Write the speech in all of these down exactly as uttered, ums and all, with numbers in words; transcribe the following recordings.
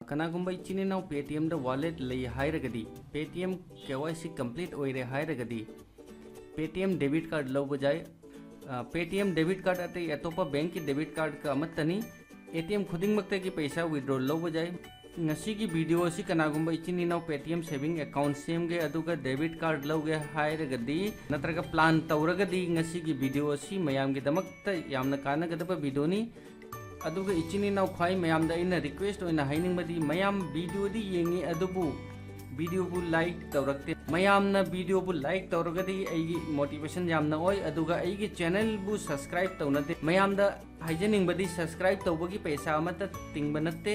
ꯀꯅꯥꯒꯨꯝꯕ ꯏꯆꯤꯟ ꯏꯅꯥꯎ Paytmꯗ wallet ꯂꯩ ꯍꯥꯏꯔꯒꯗꯤ, Paytm KYC complete ꯑꯣꯏꯔꯦ ꯍꯥꯏꯔꯒꯗꯤ, Paytm debit card ꯂꯧꯕ ꯌꯥꯏ꯫ ꯑ, Paytm debit card ꯑꯇꯩ ꯑꯇꯣꯞꯄ bankꯀꯤ debit cardꯀ ꯑꯃꯠꯇꯅꯤ꯫ ATM ꯈꯨꯗꯤꯡꯃꯛꯇꯒꯤ ꯄꯩꯁꯥ withdraw ꯂꯧꯕ ꯌꯥꯏ꯫ ꯉꯁꯤꯒꯤ video ꯑꯁꯤ ꯀꯅꯥꯒꯨꯝꯕ ꯏꯆꯤꯟ ꯏꯅꯥꯎ Paytm saving account ꯁꯦꯝꯒꯦ ꯑꯗꯨꯒ debit card ꯂꯧꯒꯦ ꯍꯥꯏꯔꯒꯗꯤ, ꯅꯠꯇ꯭ꯔꯒ plan ꯇꯧꯔꯒꯗꯤ, ꯉꯁꯤꯒꯤ video ꯑꯁꯤ ꯃꯌꯥꯝꯒꯤꯗꯃꯛꯇ ꯌꯥꯝꯅ ꯀꯥꯟꯅꯒꯗꯕ videoꯅꯤ꯫ ꯑꯗꯨꯒ ꯏꯆꯤꯟ ꯏꯅꯥꯎ ꯈ꯭ꯋꯥꯏ ꯃꯌꯥꯝꯗ ꯑꯩꯅ request ꯑꯣꯏꯅ ꯍꯥꯏꯅꯤꯡꯕꯗꯤ, ꯃꯌꯥꯝ videoꯗꯤ ꯌꯦꯡꯉꯤ, ꯑꯗꯨꯕꯨ videoꯕꯨ like ꯇꯧꯔꯛꯇꯦ꯫ ꯃꯌꯥꯝꯅ videoꯕꯨ like ꯇꯧꯔꯒꯗꯤ ꯑꯩꯒꯤ motivation ꯌꯥꯝꯅ ꯑꯣꯏ, ꯑꯗꯨꯒ ꯑꯩꯒꯤ channelꯕꯨ subscribe ꯇꯧꯅꯗꯦ꯫ ꯃꯌꯥꯝꯗ ꯍꯥꯏꯖꯅꯤꯡꯕꯗꯤ, subscribe ꯇꯧꯕꯒꯤ ꯄꯩꯁꯥ ꯑꯃꯠꯇ ꯇꯤꯡꯕ ꯅꯠꯇꯦ꯫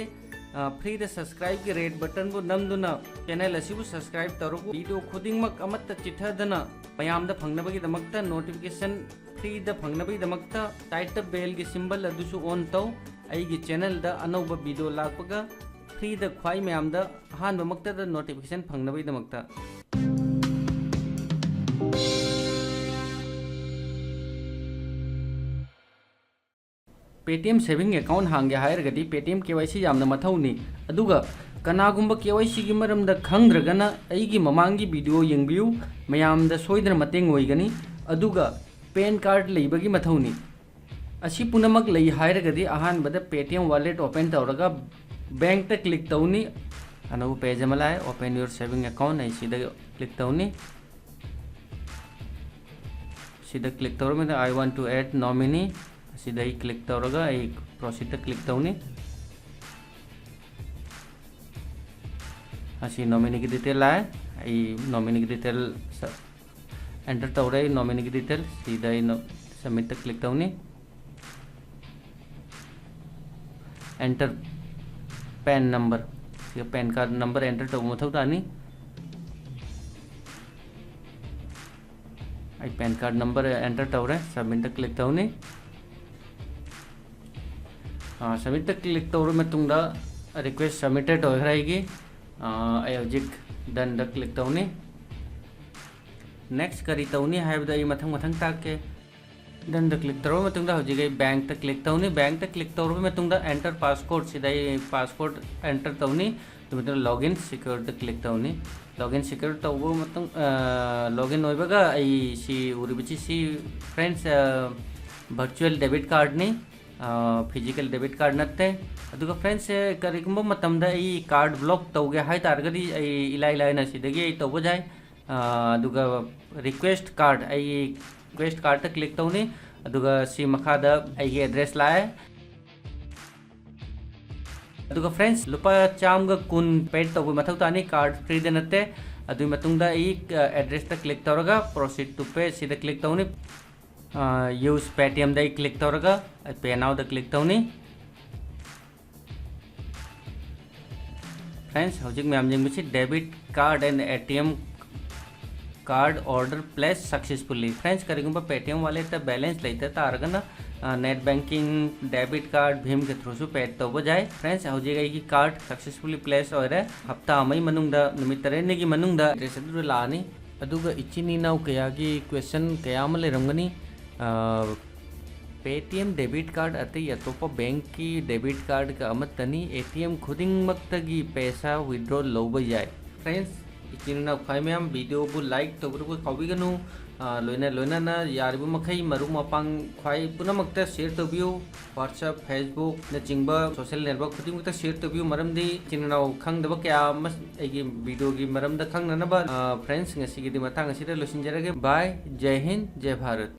ꯑ, freeꯗ subscribeꯀꯤ red buttonꯕꯨ ꯅꯝꯗꯨꯅ channel ꯑꯁꯤꯕꯨ subscribe ꯇꯧꯔꯒ video ꯈꯨꯗꯤꯡꯃꯛ ꯑꯃꯠꯇ ꯆꯤꯠꯊꯗꯅ ꯃꯌꯥꯝꯗ ꯐꯪꯅꯕꯒꯤꯗꯃꯛꯇ, notification freeꯗ ꯐꯪꯅꯕꯒꯤꯗꯃꯛꯇ side bellꯒꯤ symbol ꯑꯗꯨꯁꯨ on ꯇꯧ꯫ ꯑꯩꯒꯤ channelꯗ ꯑꯅꯧꯕ video ꯂꯥꯛꯄꯒ freeꯗ ꯈ꯭ꯋꯥꯏ ꯃꯌꯥꯝꯗ ꯑꯍꯥꯟꯕꯃꯛꯇꯗ notification ꯐꯪꯅꯕꯒꯤꯗꯃꯛꯇ꯫ Paytm saving account ꯍꯥꯡꯒꯦ ꯍꯥꯏꯔꯒꯗꯤ Paytm KYC ꯌꯥꯝꯅ ꯃꯊꯧꯅꯤ꯫ ꯑꯗꯨꯒ ꯀꯅꯥꯒꯨꯝꯕ KYCꯒꯤ ꯃꯔꯝꯗ ꯈꯪꯗ꯭ꯔꯒꯅ ꯑꯩꯒꯤ ꯃꯃꯥꯡꯒꯤ video ꯌꯦꯡꯕꯤꯌꯨ, ꯃꯌꯥꯝꯗ ꯁꯣꯏꯗꯅ ꯃꯇꯦꯡ ꯑꯣꯏꯒꯅꯤ꯫ ꯑꯗꯨꯒ PAN card ꯂꯩꯕꯒꯤ ꯃꯊꯧꯅꯤ꯫ ꯑꯁꯤ ꯄꯨꯝꯅꯃꯛ ꯂꯩ ꯍꯥꯏꯔꯒꯗꯤ ꯑꯍꯥꯟꯕꯗ Paytm wallet open ꯇꯧꯔꯒ bankꯇ click ꯇꯧꯅꯤ꯫ ꯑꯅꯧꯕ page ꯑꯃ ꯂꯥꯛꯑꯦ, "Open your saving account", ꯑꯩ ꯁꯤꯗ click ꯇꯧꯅꯤ꯫ ꯁꯤꯗ click ꯇꯧꯔꯕ ꯃꯇꯨꯡꯗ "I want to add nominee", ꯑꯁꯤꯗ ꯑꯩ click ꯇꯧꯔꯒ ꯑꯩ proceedꯇ click ꯇꯧꯅꯤ꯫ ꯑꯁꯤ nomineeꯒꯤ detail ꯂꯥꯛꯑꯦ꯫ ꯑꯩ nomineeꯒꯤ detail ꯁ-, enter ꯇꯧꯔꯦ, ꯑꯩ nomineeꯒꯤ detail꯫ ꯁꯤꯗ ꯑꯩꯅ submitꯇ click ꯇꯧꯅꯤ꯫ Enter PAN number꯫ ꯁꯤꯒ PAN card number enter ꯇꯧꯕ ꯃꯊꯧ ꯇꯥꯅꯤ꯫ ꯑꯩ PAN card number enter ꯇꯧꯔꯦ, submitꯇ click ꯇꯧꯅꯤ꯫ ꯑꯥ, submitꯇ click ꯇꯧꯔꯕ ꯃꯇꯨꯡꯗ request submitted ꯑꯣꯏꯈ꯭ꯔꯦ ꯑꯩꯒꯤ꯫ ꯑꯥ, ꯑꯩ ꯍꯧꯖꯤꯛ doneꯗ click ꯇꯧꯅꯤ꯫ Next ꯀꯔꯤ ꯇꯧꯅꯤ ꯍꯥꯏꯕꯗꯣ ꯑꯩ ꯃꯊꯪ ꯃꯊꯪ ꯇꯥꯛꯀꯦ꯫ Done ꯗ click ꯇꯧꯔꯕ ꯃꯇꯨꯡꯗ ꯍꯧꯖꯤꯛ ꯑꯩ bank ꯇ click ꯇꯧꯅꯤ꯫ Bank ꯇ click ꯇꯧꯔꯕ ꯃꯇꯨꯡꯗ Enter Passcode ꯁꯤꯗ ꯑꯩ passcode enter ꯇꯧꯅꯤ꯫ ꯑꯗꯨ ꯃꯇꯨꯡꯗ Login Secure ꯗ click ꯇꯧꯅꯤ꯫ Login Secure ꯇꯧꯕ ꯃꯇꯨꯡ, ꯑ, login ꯑꯣꯏꯕꯒ ꯑꯩ ꯁꯤ ꯎꯔꯤꯕꯁꯤ ꯁꯤ, friends, ꯑ, virtual debit card ꯅꯤ, ꯑ, physical debit card ꯅꯠꯇꯦ꯫ ꯑꯗꯨꯒ friends, ꯀꯔꯤꯒꯨꯝꯕ ꯃꯇꯝꯗ ꯑꯩ card block ꯇꯧꯒꯦ ꯍꯥꯏ ꯇꯥꯔꯒꯗꯤ ꯑꯩ ꯏꯂꯥꯏ ꯂꯥꯏꯅ ꯁꯤꯗꯒꯤ ꯑꯩ ꯇꯧꯕ ꯌꯥꯏ꯫ ꯑ, ꯑꯗꯨꯒ request card, ꯑꯩ request card ꯇ click ꯇꯧꯅꯤ꯫ ꯑꯗꯨꯒ ꯁꯤ ꯃꯈꯥꯗ ꯑꯩꯒꯤ address ꯂꯥꯛꯑꯦ꯫ ꯑꯗꯨꯒ friends, ꯂꯨꯄꯥ ꯆꯥꯝꯃꯒ ꯀꯨꯟ paid ꯇꯧꯕ ꯃꯊꯧ ꯇꯥꯅꯤ, card free ꯗ ꯅꯠꯇꯦ꯫ ꯑꯗꯨꯒꯤ ꯃꯇꯨꯡꯗ ꯑꯩ, ꯑ, address ꯇ click ꯇꯧꯔꯒ Proceed to Pay ꯁꯤꯗ click ꯇꯧꯅꯤ꯫ ꯑ, Use Paytm ꯗ ꯑꯩ click ꯇꯧꯔꯒ ꯑꯩ Pay Now ꯗ click ꯇꯧꯅꯤ꯫ Friends, ꯍꯧꯖꯤꯛ ꯃꯌꯥꯝ ꯌꯦꯡꯕꯁꯤ debit card and A T M card order placed successfully꯫ Friends, ꯀꯔꯤꯒꯨꯝꯕ Paytm wallet ꯇ balance ꯂꯩꯇ ꯇꯥꯔꯒꯅ, ꯑ, net banking, debit card, ꯚꯤꯝꯒꯤ through ꯁꯨ pay ꯇꯧꯕ ꯌꯥꯏ꯫ Friends, ꯍꯧꯖꯤꯛ ꯑꯩꯒꯤ card successfully placed ꯑꯣꯏꯔꯦ꯫ ꯍꯞꯇꯥ ꯑꯃꯒꯤ ꯃꯅꯨꯡꯗ, ꯅꯨꯃꯤꯠ ꯇꯔꯦꯠꯅꯤꯒꯤ ꯃꯅꯨꯡꯗ address ꯑꯗꯨꯗ ꯂꯥꯛꯑꯅꯤ꯫ ꯑꯗꯨꯒ ꯏꯆꯤꯟ ꯏꯅꯥꯎ ꯀꯌꯥꯒꯤ question ꯀꯌꯥ ꯑꯃ ꯂꯩꯔꯝꯒꯅꯤ꯫ ꯑ, Paytm debit card ꯑꯇꯩ ꯑꯇꯣꯞꯄ bank ꯀꯤ debit card ꯀ ꯑꯃꯠꯇꯅꯤ꯫ A T M ꯈꯨꯗꯤꯡꯃꯛꯇꯒꯤ ꯄꯩꯁꯥ withdraw ꯂꯧꯕ ꯌꯥꯏ꯫ Friends, ꯏꯆꯤꯟ ꯏꯅꯥꯎ ꯈ꯭ꯋꯥꯏ ꯃꯌꯥꯝ video ꯕꯨ like ꯇꯧꯕꯤꯔꯛꯄ ꯀꯥꯎꯕꯤꯒꯅꯨ꯫ ꯑ, ꯂꯣꯏꯅ ꯂꯣꯏꯅꯅ ꯌꯥꯔꯤꯕ ꯃꯈꯩ ꯃꯔꯨꯞ ꯃꯄꯥꯡ ꯈ꯭ꯋꯥꯏ ꯄꯨꯝꯅꯃꯛꯇ share ꯇꯧꯕꯤꯌꯨ꯫ WhatsApp, Facebook ꯅꯆꯤꯡꯕ social network ꯈꯨꯗꯤꯡꯃꯛꯇ share ꯇꯧꯕꯤꯌꯨ꯫ ꯃꯔꯝꯗꯤ ꯏꯆꯤꯟ ꯏꯅꯥꯎ ꯈꯪꯗꯕ ꯀꯌꯥ ꯑꯃ ꯑꯩꯒꯤ video ꯒꯤ ꯃꯔꯝꯗ ꯈꯪꯅꯅꯕ꯫ ꯑ, friends, ꯉꯁꯤꯒꯤꯗꯤ ꯃꯇꯥꯡ ꯑꯁꯤꯗ ꯂꯣꯏꯁꯤꯟꯖꯔꯒꯦ꯫ Bye, ꯖꯩ ꯍꯤꯟꯗ, ꯖꯩ ꯚꯥꯔꯠ꯫